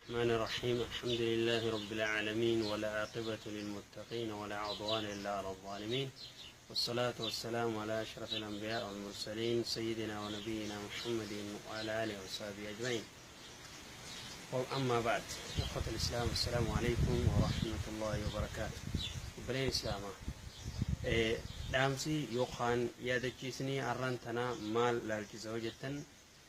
الرحمن الرحيم. الحمد لله رب العالمين، ولا عاقبة للمتقين، ولا عدوان إلا على الظالمين، والصلاة والسلام على أشرف الأنبياء والمرسلين، سيدنا ونبينا محمد وعلى آله وصحبه أجمعين. أما بعد، إخوة الإسلام، السلام عليكم ورحمة الله وبركاته. Obboleen Islaamaa, dhaamsi yookaan yaadachiisni har'aan tanaa maal laalchisa yoo jettan,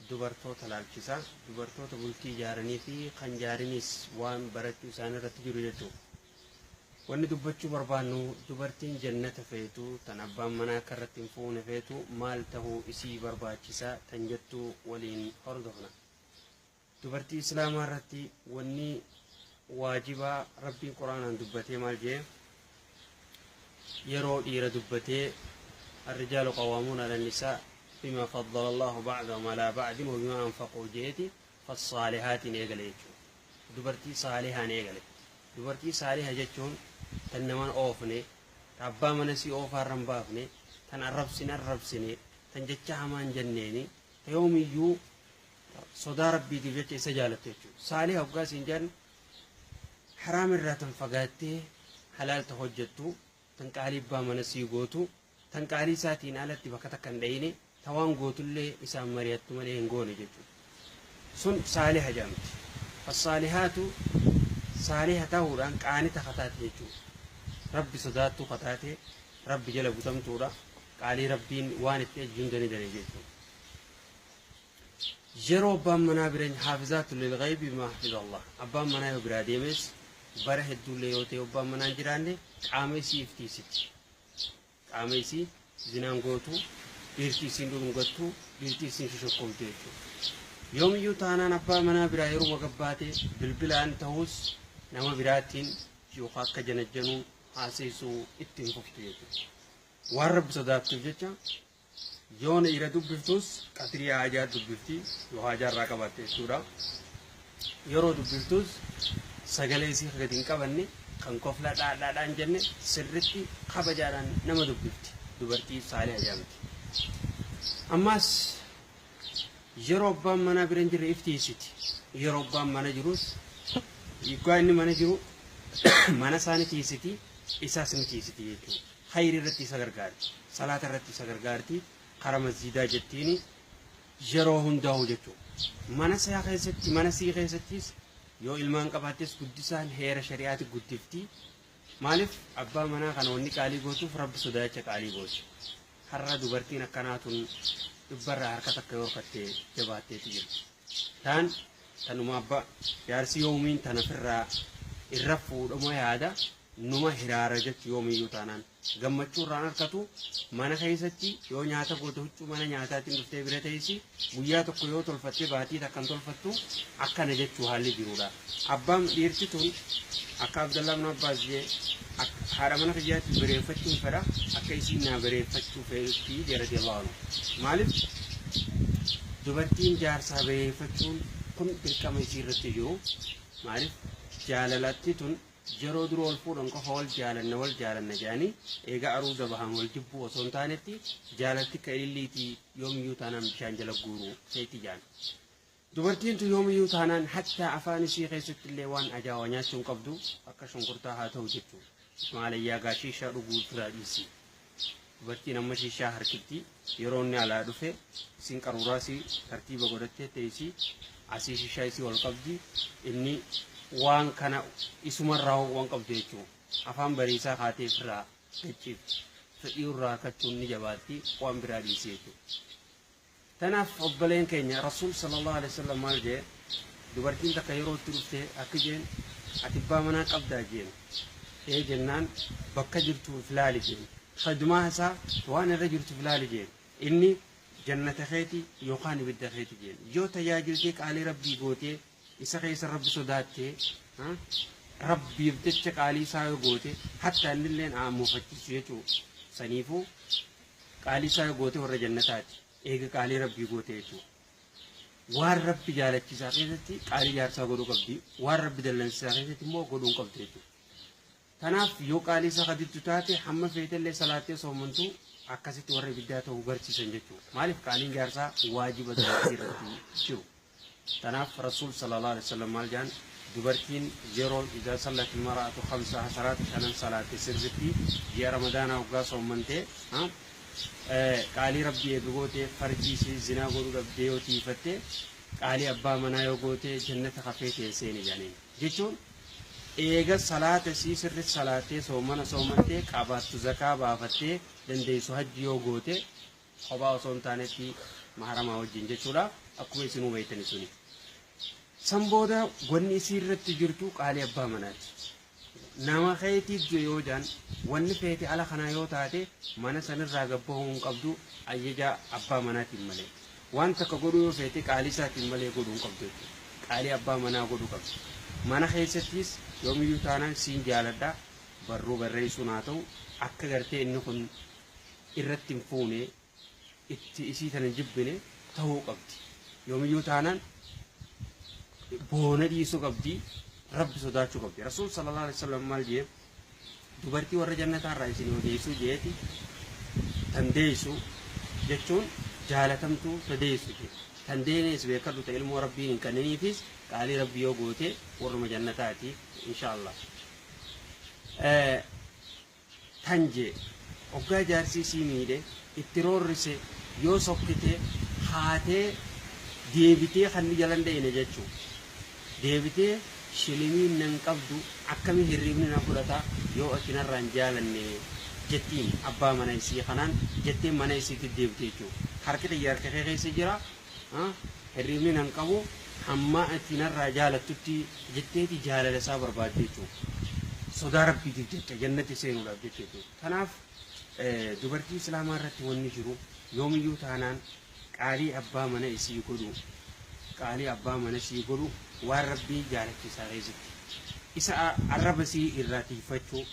dubartoota laalchisa. Dubartoota bultii ijaaranii fi kan jaariniis waan barachuu isaan irratti jiru jechuudha. Wanni dubbachuu barbaannu, dubartiin jannata feetu, tan abbaan manaa akka irratti hin fuune feetu, maal tahuu isii barbaachisa tan jettu waliin hordofna. Dubartii Islaamaa irratti wanni waajibaa Rabbiin Quraanaan dubbatee maal jee? Yeroo dhiira dubbatee, الرجال قوامون على النساء بما فضل الله بعضهم على بعض وبما أنفقوا jeeti. فالصالحات eegale jechuudha. Dubartii saalihaan eegale. Dubartii saaliha jechuun tan naman oofne, ta abbaa mana sii oofaarra hin baafne, tan arrabsine arrabsine, tan jecha hamaan jenneeni, ta yoomiyyuu sodaa Rabbiitiif jecha isa jaalattu jechuudha. Saaliha hoggaa siin jedhan, haraam irraa tan fagaattee halaal ta hojjettu, tan qaalii abbaa mana sii gootu, tan qaalii isaatiin alatti bakka takka hin dhayine, ta waan gootullee isaan mari'attu malee hin goone jechuudha. Sun saaliha jedhamti. فالصالحات, saaliha ta'uudhaan qaanita kataate jechuudha. Rabbi sodaattuu kataate, Rabbi jala butamtuudha. Qaalii Rabbiin waan itti ajaju hunda ni dane jechuudha. Yeroo abbaan manaa bira, حافظات للغيب بما حفظ الله, abbaan manaa yoo biraa deemes, bara hedduullee yoo ta'e abbaan manaa hin jiraanne, qaama isii iftiisiti. Qaama isii zinaan gootu, dhiirti isiin dhungattu, dhiirti isiin shoshokkomtu jechuudha. Yoomiyyuu taanaan abbaa manaa biraa yeroo gabbaate bilbilaan ta'us nama biraatiin yookaan akka janajjanuu haasa'isuu ittiin fuftu jechuudha. Waan Rabbi sodaattuuf jecha yoona dhiira dubbiftus qatirii haajaa dubbifti, yoo haajaa irraa qabaatte jechuudha. Yeroo dubbiftus sagalee isii gadi hin qabanne, kan kofla dhaadhaadhaan jenne, sirritti kabajaadhaan nama dubbifti. Dubartii saalee jedhamti. Ammas yeroo abbaan manaa bira hin jirre iftiisiti. Yeroo abbaan mana jirus, yoggaa inni mana jiru mana isaa ni tiisiti, isaas ni tiisiti jechuudha. Khayri irratti isa gargaarti. Salaata irratti isa gargaarti. Kara masjiidaa jettiini yeroo hundaa'u jechuudha. Mana isaa keessatti, mana sii keessattis yoo ilmaan qabaattes guddisaan heera shari'aati guddifti. Maaliif abbaa manaa kana wanni qaalii gootuuf Rabbi sodaacha qaalii gooti. Har'a dubartiin akkanaa tun 100rraa harka 1 yoo harkattee jabaatteetu jirti. Taan tanuma abbaa jaarsi yoomiin tana ofirraa irra fuudhama yaada numa hiraara jechu. Yoomiyyuu taanaan gammachuu irraan harkatu. Mana keessatti yoo nyaata goote, huccuu mana nyaataatiin dhuftee bira teessi. Guyyaa tokko yoo tolfatte, baatii takkan tolfattu, akkana jechuu haalli jirudha. Abbaan dhiirti tun akka Abdallaa ibn Abbaas jee, haadha mana kiyyaatti bareeffachuun fedha akka isiin naa bareeffachuu feetutti jee, رضي الله عنه. Maaliif dubartiin jaarsaa bareeffachuun kun dirqama isii irratti jiru? Maaliif jaalalatti tun yeroo dura wal fuudhan qofa wal jaalanna wal jaalanna jedhanii eega aruuza bahan wal jibbuu osoo hin taanetti, jaalalti akka ililliitii yoomiyyuu taanaan bishaan jala guuru seetti jaan. Dubartiin tun yoomiyyuu taanaan hattaa afaan isii keessatti illee waan ajaa'aa nyaachuu hin qabdu, akka shunkurtaa haa ta'u jechuudha. Maalayyaa gaa shiishaa dhuguu irraa dhiisi. Dubartiin amma shiishaa harkitti. Yeroo inni alaa dhufe isin qaruuraa isii tartiiba godhattee teessi, asii shiishaa isii ol qabdi, inni waan kana isumarraa waan qabdu jechuudha. Afaan bariisaa kaatee ofirraa gacciifti. Fedhii irraa harkachuun ni jabaatti, waan biraa dhiisi jechuudha. Tanaaf obboleen keenya, Rasuul صلى الله عليه وسلم maal jee? Dubartiin takka yeroo itti dhufte akki jeen, "Ati abbaa manaa qabdaa?" jeen. Ee jennaan, "Bakka jirtu filaali" jeen. Khidmaa isaa waan irra jirtu filaali jeen. Inni jannata keeti yookaan ibidda keeti jeen. Yoo tajaajiltee qaalii Rabbii gootee, isa keessa Rabbi sodaattee, Rabbiif jecha qaalii isaa yoo goote, hatta innilleen aamufachiisu jechuudha. Saniifuu qaalii isaa yoo goote warra jannataati. Eega qaalii Rabbii goote jechuudha. Waan Rabbi jaalachiisaa keessatti qaalii jaarsaa godhuu qabdi. Waan Rabbi dallansiisaa keessatti immoo godhuu hin qabdu jechuudha. Kanaaf yoo qaalii isaa kadittu taate, hamma feetellee salaattee soomantu, akkasitti warra ibiddaa ta'uu barsiisan jechuudha. Maaliif qaaliin jaarsaa waajiba dubartii irratti jiru. Kanaaf Rasuul صلى الله عليه وسلم maal jedhan? Dubartiin yeroo idaa sallati maraatu khamsa hasaraata shanan salaatte sirritti ji'a Ramadaanaa hoggaa soommantee qaalii Rabbii eega gootee farjii isii zinaa godhuu dhabdee yoo tiifatte qaalii abbaa manaa yoo goote jannata kafee ta'e seeni jedhaniin. Jechuun eega salaata isii sirritti salaattee soomana soomantee qabaattu zakaa baafattee dandeessu hajji yoo goote kophaa osoo hin taanetti maharamaa wajjin jechuudha. Akkuma isinuu beektani suni. San booda wanni isii irratti jirtu qaalii abbaa manaati. Nama keetiif du'e yoo jedhan wanni feete ala kanaa yoo taate mana sanirraa gabbahuu hin qabdu ajaja abbaa manaatiin malee. Waan takka godhuu yoo feete qaalii isaatiin malee godhuu hin qabdu jechuudha. Qaalii abbaa manaa godhuu qabdi. Mana keessattis yoomiyyuu taanaan siin jaaladha barruu barreessuun haa ta'u akka gartee inni kun irratti hin fuune itti isii tana jibbine ta'uu qabdi. Yoomiyyuu taanaan boona dhiisuu qabdi, Rabbi sodaachuu qabdi. Rasuul sallallahu alaihi wasallam maal jee? Dubartii warra jannataa irraa isin odeessuu jeeti tan deessu jechuun jaalatamtuu ta deessu jee. Tan deenees beekadhu ta ilmoo Rabbiin hin kenniniifis qaalii Rabbi yoo goote warruma jannataati inshaallah. Tan jee hoggaa jaarsi isii miidhe itti roorrise yoo sokkite haatee deebitee kan inni jalan dheyne jechuu. Deebitee shilimiin nan qabdu akkami hirriibni na fudhata yoo ati narraa hin jaalanne jettiin abbaa mana isii kanaan jettee mana isiitti deebite jechuu. Harki kiyya harka kee keessa jira, hirriibni nan qabu hamma ati narraa jaalattutti jetteeti jaalala isaa barbaadde jechuu. Sodaa Rabbiitiif jecha jannatti seenuudhaaf jecha jechuudha. Kanaaf dubartii Islaamaa irratti wanni jiru yoomiyyuu taanaan qaalii abbaa mana isii godhu, qaalii abbaa mana isii godhu waan Rabbii jaalachiisaa keessatti isa arraba isii irraa tiiffachuu,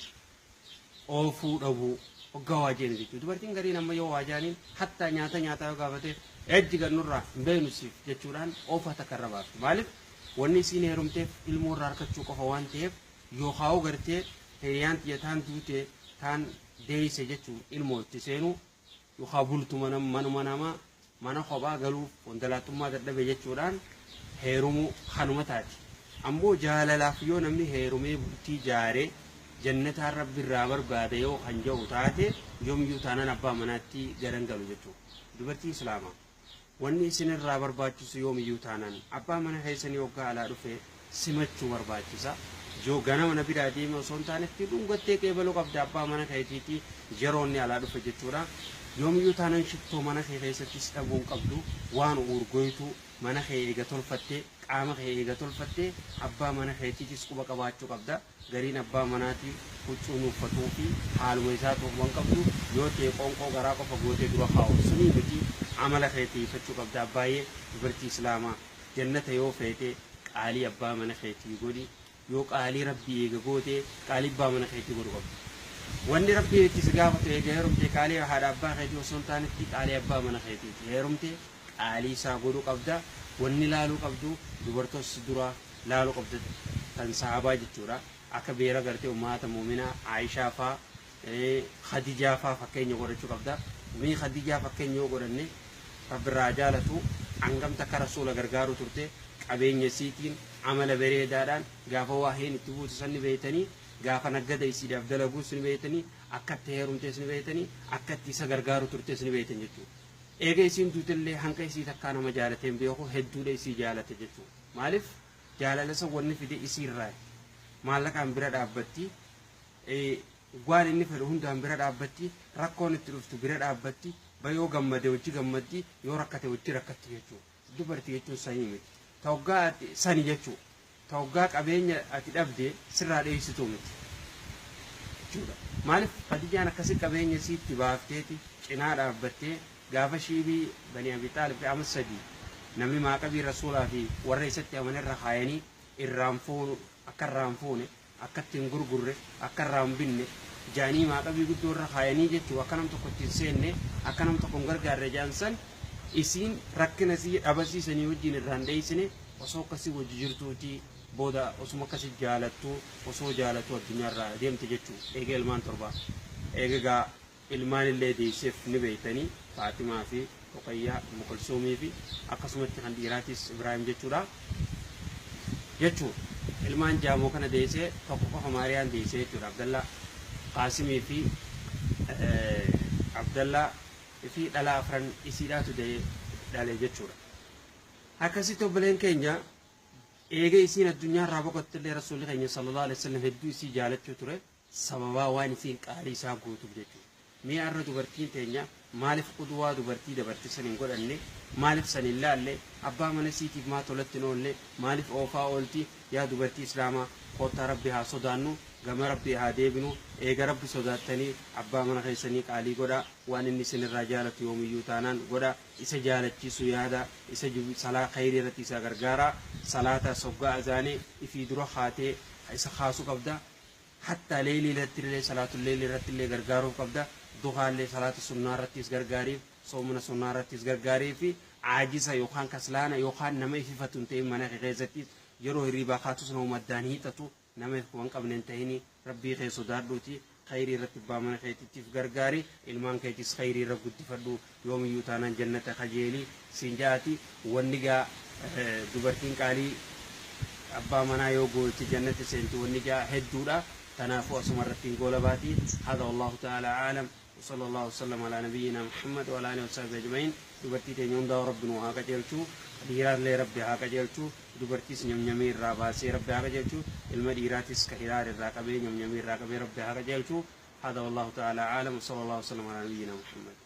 oofuu dhabuu hoggaa waa jeeni jechuudha. Dubartiin gariin amma yoo waa jaaniin hattaa nyaata nyaataa yoo gaafate ejji gannurraa hin beeknu siif jechuudhaan oofaa takka irra baafti. Maaliif? Wanni isiin heerumteef ilmoo irraa harkachuu qofa waan ta'eef yookaan gartee hiriyaan tiyya taan duute taan deeyse jechuun ilmoo itti seenuu yookaan bultu mana manuma namaa mana kophaa galuuf wandalaattummaa dadhabe jechuudhaan heerumuu kanuma taati. Ammoo jaalalaaf yoo namni heerumee bultii jaaree jannataan Rabbi irraa barbaada yoo kan jedhu taate yoomiyyuu taanaan abbaa manaatti garan galu jechuudha. Dubartii Islaamaa wanni isin irraa barbaachisu yoomiyyuu taanaan abbaa mana keessanii hoggaa alaa dhufe simachuu barbaachisa. Yoo ganama na biraa deeme osoo hin taanetti dhungattee qeebaluu qabda abbaa mana keetiiti yeroo inni alaa dhufe jechuudha. Yoomiyyuu taanaan shittoo mana kee keessattis dhabuu hin qabdu, waan urgoytu mana kee eega tolfattee qaama kee eega tolfattee abbaa mana keetiitis quba qabaachuu qabda. Gariin abbaa manaatii huccuu nuuffatuu fi haaluma isaa ta'uu hin qabdu yoo ta'e qoonqoo garaa qofa gootee dura kaa'u sunii miti, amala kee tiifachuu qabda. Abbaay'ee dubartii Islaamaa jannata yoo feete qaalii abbaa mana keetii godhi. Yoo qaalii Rabbii eega goote qaalii abbaa mana keetii godhu qabda. Wanni Rabbiin itti si gaafatu eega heerumte qaalii haadha abbaa keetii osoo hin taanetti qaalii abbaa mana keetiiti. Heerumte qaalii isaa godhuu qabda. Wanni laaluu qabdu dubartoota si dura laaluu qabda tan sahabaa jechuudha. Akka beera gartee ummaata muuminaa Aayishaa faa Khadijaa faa fakkeenya godhachuu qabda. Mee Khadijaa fakkeenya yoo godhanne Rabbi irraa jaalatu hangam takka Rasuula gargaaruu turte qabeenya isiitiin amala bareedaadhaan gaafa waaheen itti buutu san ni beeytanii, gaafa naggada isiidhaaf dalaguus ni beeytanii, akka itti heerumtees ni beeytanii, akka itti isa gargaaru turtes ni beeytan jechuudha. Eega isiin duutellee hanqa isii takkaa nama jaalatee hin beeku hedduudha isii jaalate jechuudha. Maaliif? Jaalala san wanni fide isii irraa maallaqaan bira dhaabbatti, waan inni fedhu hundaan bira dhaabbatti, rakkoon itti dhuftu bira dhaabbatti, bayoo gammade wajji gammaddi, yoo rakkate wajji rakkatti jechuudha. Dubartii jechuun sanii miti. Ta hoggaa ati sani jechuudha. Ta hoggaa qabeenya ati dhabde sirraa dheessituu miti jechuudha. Maaliif? Khadijaan akkasi qabeenya isiitti baafteeti cinaa dhaabbattee gaafa shiibii Bani Abi Xaalib ama 3 namni maaqabii Rasuulaa fi warra isatti amanerra kaayanii irraan fuunu akka irraan fuune akka itti hin gurgurre akka irraa hin binne ja'anii maaqabii guddoo irra kaayanii jechuu akka nam tokko itti hin seenne akka nam tokko hin gargaarre ja'an san isiin rakkina isii dhabasii sanii wajjiin irraa hin dheeysine osoo akkasii wajji jirtuuti booda osuma akkasi jaalattu osoo jaalatu addunyaa irraa deemte jechuu eega ilmaan 7 eega gaa ilmaan illee deeyseef ni beeytanii Faatimaa fi Ruqayyaa, Ummu Kulsuumii fi akkasumatti kan dhiiraatis Ibraahim jechuudha jechuu. Ilmaan jaamoo kana deessee tokko qofa Maariyaan deessee jechuudha. Abdallaa Qaasimii fi Abdallaa fi dhalaa afran isiidhaatu dhale jechuudha. Akkasitti obboleen keenya, eega isiin addunyaa irraa boqotte illee Rasuulli keenya sallallahu alaihi wasallam hedduu isii jaalachuu ture, sababaa waan isiin qaalii isaa guutuuf jechuudha. Mi'a irra dubartiin teenya maaliif quduwaa dubartii dabarte san hin godhanne? Maaliif san hin laalle? Abbaa mana siitiif maa tolatti hin oolle? Maaliif oofaa oolti? Yaa dubartii Islaamaa, koottaa Rabbi haa sodaannu, gama Rabbii haa deebinu. Eega Rabbi sodaattanii abbaa mana keessanii qaalii godha. Waan inni isinirraa jaalatu yoomiyyuu taanaan godha. Isa jaalachiisu yaada isa salaa khayrii irratti isa gargaara. Salaata soggaa azaanii ifii dura haatee isa kaasuu qabda. Hatta leelii irratti illee, salaatu leelii irratti illee gargaaruuf qabda. Duhaallee salaata sunnaa irrattis gargaariif, soomana sunnaa irrattis gargaarii fi caajisa yookaan kaslaana yookaan nama ififatu hin ta'in. Mana kee keessatti yeroo hirriibaa kaatus nama maddaan hiixatu, nama waan qabne hin ta'ini. Rabbii kee sodaadhuuti khayrii irratti abbaa mana keetiitiif gargaari. Ilmaan keetis khayrii irra guddifadhu. Yoomiyyuu taanaan jannata kajeelii siin jaati. Wanni gaa dubartiin qaalii abbaa manaa yoo goote jannata seenti wanni jaa hedduudha. Tanaafuu asuma irratti hin goola baati. Hada wallahu ta'ala aalam. وصلى الله وسلم على نبينا محمد وعلى اله وصحبه اجمعين. Dubartii teenya hundaa Rabbi nu haa qajeelchu. Dhiiraallee Rabbi haa qajeelchu. Dubartiis nyamnyamii irraa baasee Rabbi haa qajeelchu. Ilma dhiiraatis ka hiraar irraa qabee, nyamnyamii irraa qabee Rabbi haa qajeelchu. هذا والله تعالى عالم وصلى الله وسلم على نبينا محمد.